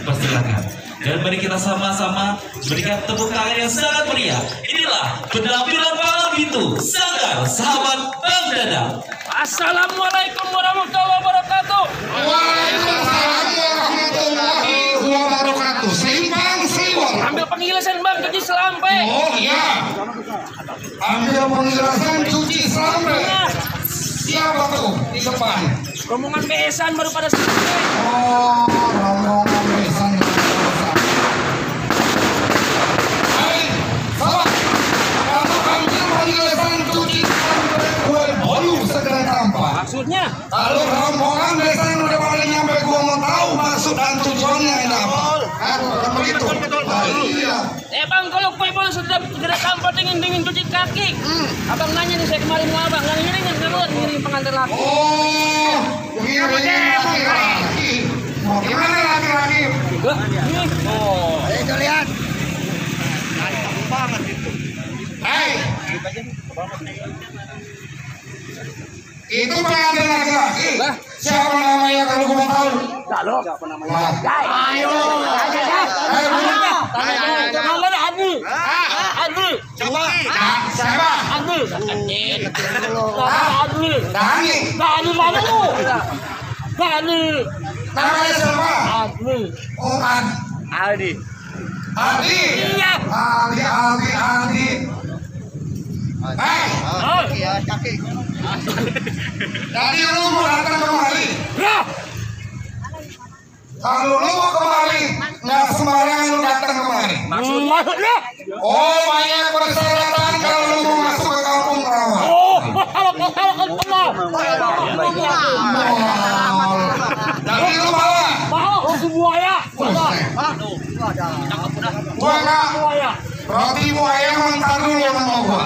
Persilakan. Dan mari kita sama-sama berikan tepuk tangan yang sangat meriah. Inilah penampilan Palang Pintu Sanggar Sahabat Bang Dadang. Assalamualaikum warahmatullahi wabarakatuh. Waalaikumsalam warahmatullahi wabarakatuh. Simpang siwal. Ambil pengilasan bang, cuci selampe. Oh iya. Ambil penjelasan cuci selampe. Siapa tuh di depan? Rombongan besan baru pada sampai. Oh, rombongan besan. Hai, sahabat. Kamu ambil penjelasan cuci selampe gue bolu segera tampak. Maksudnya? Kalau rombongan besan udah paling nyampe gua mau tahu maksud dan tujuannya ini apa? Kan begitu. Iya. Bang, kalau kue bolu sudah segera tampak dingin cuci kaki. Abang nanya nih, saya kemarin mau abang ngiring pengantin laki. Oh, ngiring laki-laki. Mau gimana laki-laki? Ini. Oh, Ayo lihat. Banget itu. Hei. Itu pengantin laki-laki. Siapa namanya kalau gua mau tahu? lalu siapa namanya? Ayo. Namanya Andi. Andi. Coba. Siapa? Andi. Andi. Dani. Dani mana lu? Dani. Namanya siapa? Andi. Oh, Aldi. Aldi. Iya. Aldi. Hei. Kaki. Jadi lu mau datang kemari? Ya. Kalau lu mau kemari, nggak sembarangan lu datang kemari. Maksudnya? Oh, banyak persyaratan kalau lu mau masuk ke kampung rawa. Oh, kalau kenal. Jadi lu bawa? Mau roti buaya. Buaya. Roti buaya mentar dulu sama gua.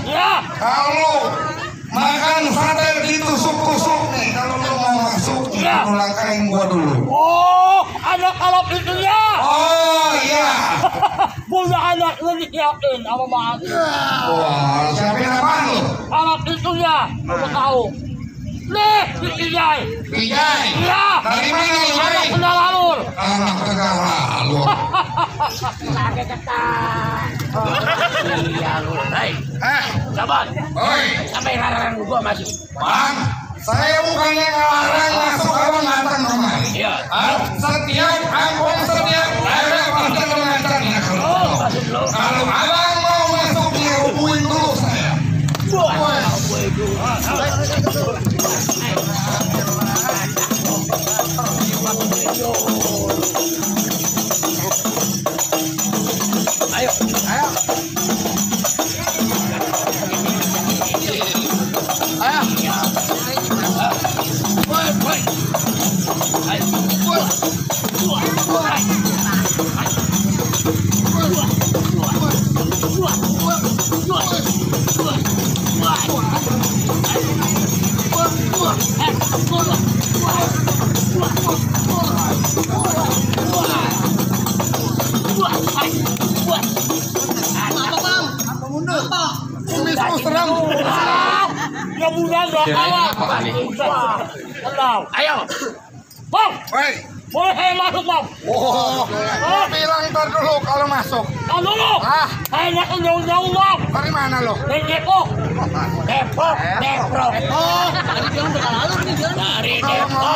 Ya. Kalau makan sate ditusuk-tusuk nih, kalau lu mau masuk, Ya. lu langkahin gua dulu. Oh, ada kalau itu ya. Oh iya. Punya anak lebih yakin sama Bang. Wah, siapin apaan lu? Anak itu ya, aku tahu. Nih, Ijai. Pijai. Iya. Dari mana lu, Anak Bay? kenal alur. Anak Tegal Lalu. Lagi ketat. Iya lu. Hei, sabar. Oi, Sampai larang gua masuk. Bang, saya bukannya ngelarang masuk abang datang kemari. Iya. Setiap kampung, setiap daerah pasti mengacarnya Oh, masuk lu. kalau abang mau masuk dia hubungin dulu saya. Wah, gue itu. Ayo. Ayo. Kumisku serem. Ya bulan dong. Ayo. Bang. Hei. Boleh masuk, Bang. Oh, bilang ntar dulu kalau masuk. Tahu dulu. Ah, Saya nggak jauh-jauh, Bang. dari mana lo? Dari Depok. Depok. Oh, dari Depok.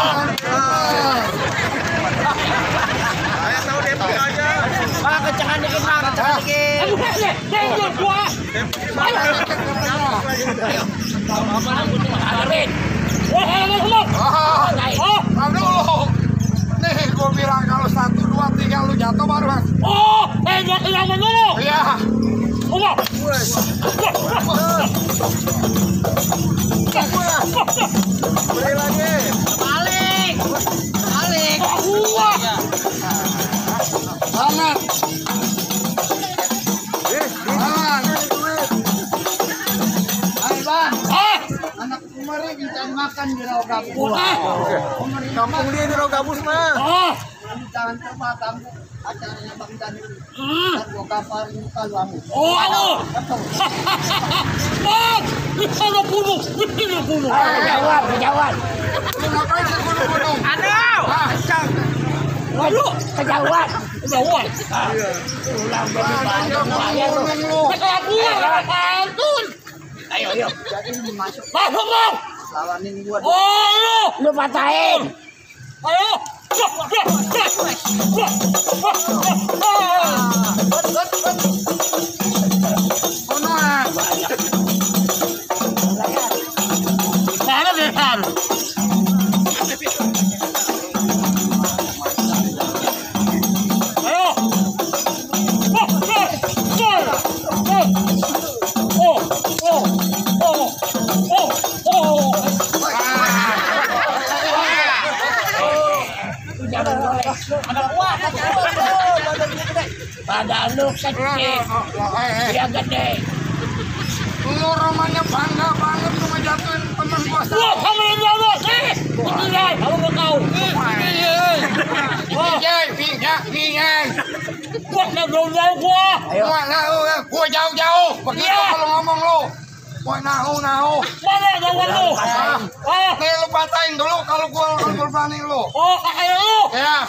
Pak, kencangan dikit, Pak. Kencangan dikit. Bukan deh, dengar gua. Amin. Boleh masuk, Bang. Tahu dulu. Nih, gue bilang kalau 1, 2, 3 lu jatuh baru mas. Oh, saya nggak kehilangan dulu. Iya. Bang. Beri lagi. Balik. Balik. Gua. Banget. Banget. Hai, Bang. Ah. Anak kemarin bisa makan di rawa gabus. Kampung dia di Rogabus mah. Ah. Jangan terbatang acaranya Bang Dani. Dan gua kaparin kamu. Oh, aku. Bang, ini bunuh. Kejauhan. Lu ngapain sih gunung-gunung? Aduh. Ah, cang. Waduh, kejauhan. Ulang Gunung lu. Pantun. Ayo. Jadi ini masuk Masuk, Bang. lawanin gua. Oh, lu patahin. Ayo. Ono ah. Mana Dehan? Ayo. Pada lu kecil, dia gede. Lu romannya bangga banget lu ngejatuhin temen gua. Wah, kamu yang jago sih. Ini kamu nggak tahu. Pinjai. Gua nggak jauh gua. Gua jauh-jauh. Begitu Iya. kalau ngomong lu. Gua nahu. Mana jauhan lu? Nih lu patahin dulu kalau gua berani lu. Oh, kakek lu. Ya.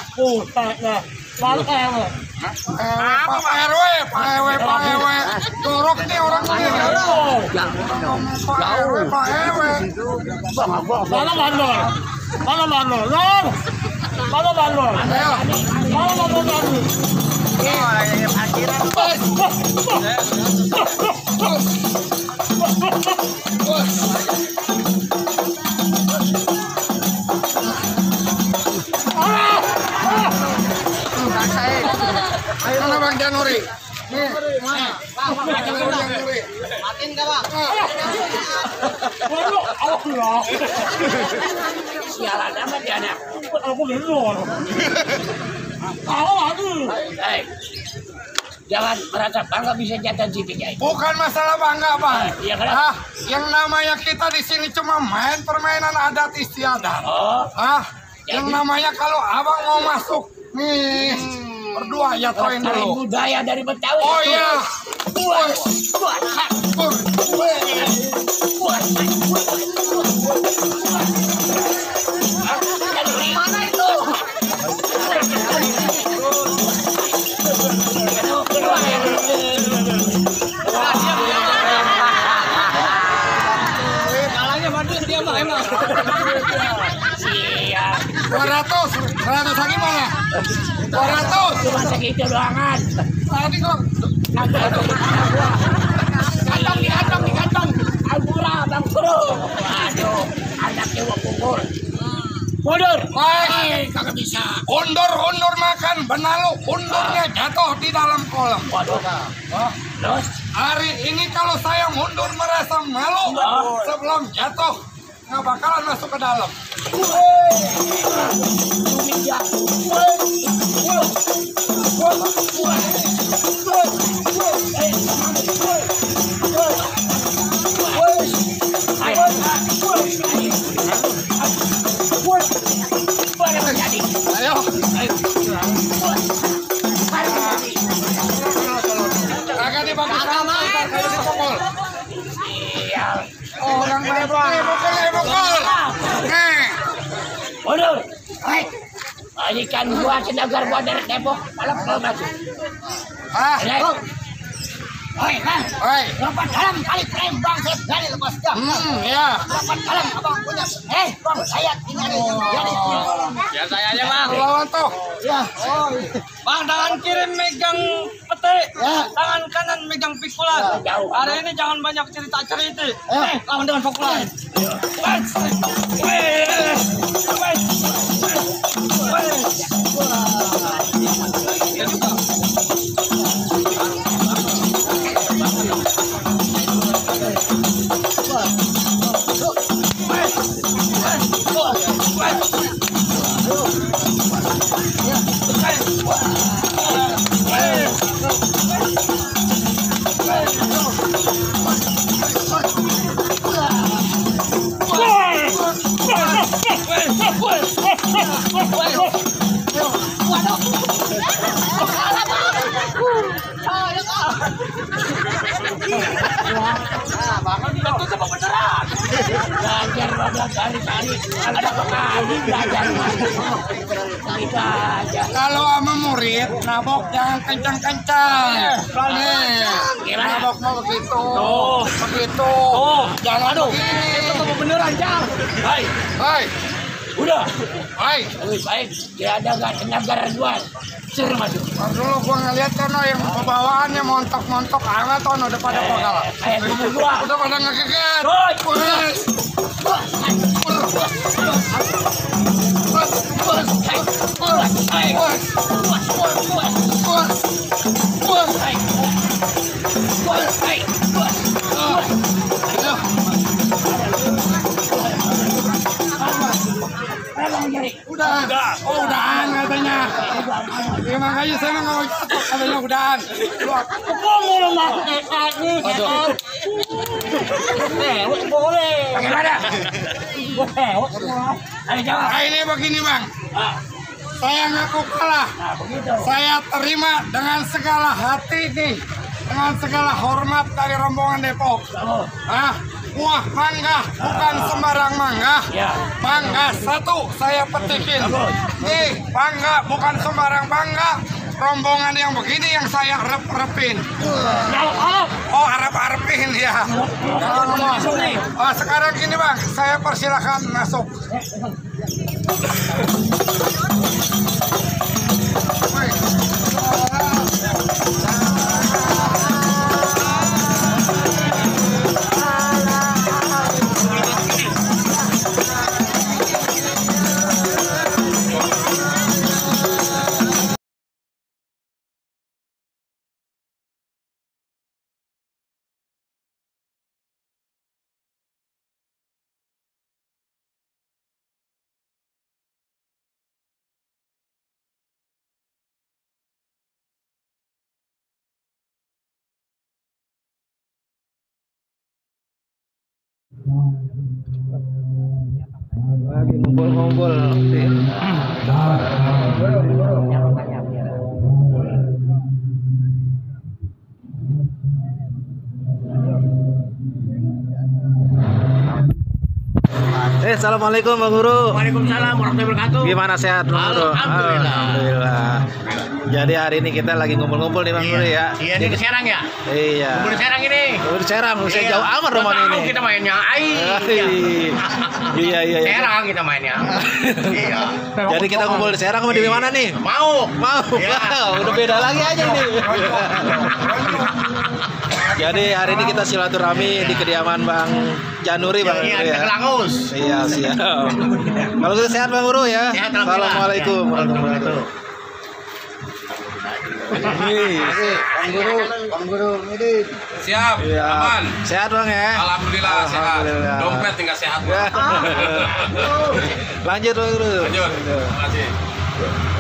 Nah, malu kayak lu. Pak RW. Dorok nih orang ini. Pak RW. Mana mandor? Mana mandor? Lor. Mana mandor? Ayo. Mana mandor lagi? Ayo mana Bang Januri? Nih. Matiin enggak, Bang? Waduh, awas ya. Sialan amat ya anak. Aku lindor. Hei, jangan merasa bangga bisa jatuh sini, Jai. Bukan masalah bangga, Bang. Iya, kenapa? Yang namanya kita di sini cuma main permainan adat istiadat. Oh, Yang namanya kalau abang mau masuk, nih, berdua jatuhin lestari dulu. budaya dari Betawi. Oh iya. Mana itu? Kalahnya badut dia mah emang. Siap. 200 lagi mana? 200. Cuma segitu doangan. Tadi kok. Di kantong. Ampura, Bang Guru. Waduh, anaknya gua pukul. Mundur. Kagak bisa. Undur makan benalu, undurnya jatuh di dalam kolam. Waduh. Terus? Hari ini kalau saya mundur merasa malu, sebelum jatuh nggak bakalan masuk ke dalam. Ayo. Agak dibantu. Agak dipukul. Tukang bebas. Pukul. Nih. Mundur. Baik. Ini kan gua senagar gua dari Depok, malam belum masuk. Ah. Oi, kan? Oi. Lompat dalam kali Palembang saya berani lepas jam. Ya. Lompat dalam abang punya. Bang, saya tinggal jadi. Ya saya aja, Bang. Lawan tuh. Ya. Oh. Bang, tangan kiri megang pete, Ya. tangan kanan megang pikulan. Hari ini jangan banyak cerita-cerita. Lawan dengan pukulan. Belajar kali-kali ada kali belajar. Kalau sama murid, nabok jangan kencang-kencang. Nih, nabok mau begitu. Begitu. Jangan begini. Itu beneran, Jang. Hai, Hai. udah. Hai. Lebih baik dia ada gak tenaga rajuan. Suruh masuk. Ntar dulu gua ngeliat tono yang pembawaannya montok-montok amat tono udah pada pegala. Kayak gua. Udah pada ngegeget. Wes. Udah. Oh, udahan katanya. Ya makanya saya mau jatuh katanya udahan. Bagaimana? Ayo jawab. Nah, ini begini bang. Saya ngaku kalah. Saya terima dengan segala hati nih. Dengan segala hormat dari rombongan Depok. Buah mangga bukan sembarang mangga. Mangga satu saya petikin. Nih mangga bukan sembarang mangga. Rombongan yang begini yang saya arep-arepin. Oh arep-arepin ya. Oh, sekarang gini bang, saya persilahkan masuk. Lagi ngumpul-ngumpul. Assalamualaikum Bang Guru. Waalaikumsalam warahmatullahi wabarakatuh. Gimana sehat Bang Guru? Alhamdulillah. Alhamdulillah. Jadi hari ini kita lagi ngumpul-ngumpul nih Bang Guru ya. Iya, ini di Serang ya? Iya. Ngumpul di Serang ini. Ngumpul di Serang, saya jauh amat rumah ini. Kita mainnya. Iya. Serang kita mainnya. Iya. Jadi kita ngumpul di Serang, di mana nih? Mau. Iya. Udah beda lagi aja nih. Jadi hari ini kita silaturahmi di kediaman Bang Januri Bang Guru ya. Kelangus. Iya siap. Kalau gitu sehat Bang Guru ya. Sehat, alhamdulillah. Assalamualaikum warahmatullahi wabarakatuh. Bang Guru, ini. Siap, Iya. aman. Sehat Bang ya. Alhamdulillah sehat. Alhamdulillah. Dompet tinggal sehat. Ya. Lanjut Bang Guru. Lanjut. Terima kasih.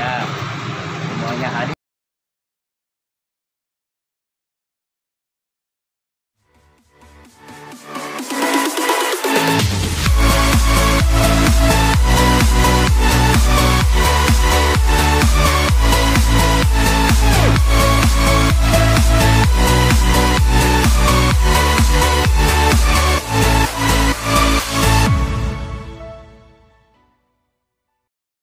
Ya. Semuanya hadir.